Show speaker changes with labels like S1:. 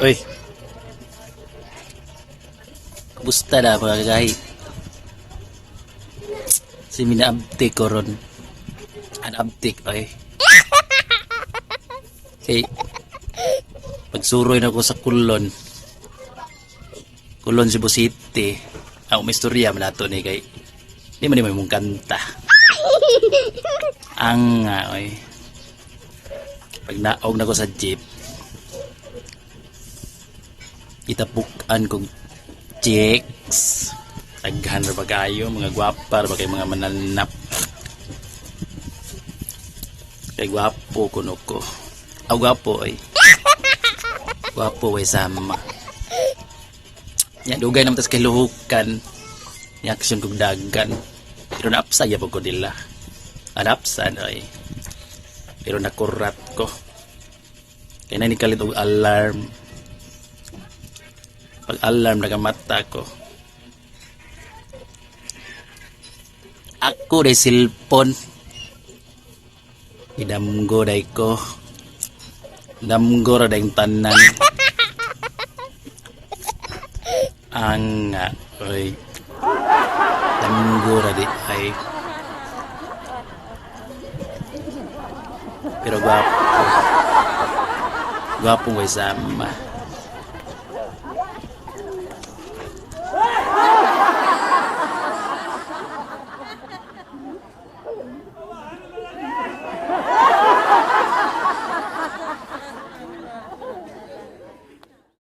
S1: Uy. Kumusta na, mga kagahi? Si minaabtik ko ron. Anabtik, oy. Kay pagsuroy na ko sa Kulon. Kulon, Cebu City. Ang may istorya man nato ni kay di man ni may mong kanta. Ang nga, oy. Pag naog na ko sa jeep, itapukan kong chicks. Daghan ra ba kayo, mga gwapa ra ba kay mga mananap. Kay gwapo kuno ko. Aw, gwapo ay. Gwapo way sama. Nya dugay naman tas kay luhukan. Ni action kog dagan. Pero naapsa ya ko nila. Anapsa ay. Pero nakurat ko. Kay na ni kalit og alarm. Pag alarm, nagamata ko. Ako day silpon. Idamgo day ko. Damgo ra dayong tanan. Ang nga, oy. Damgo ra di ay. Pero gwapo. Gwapo way sama.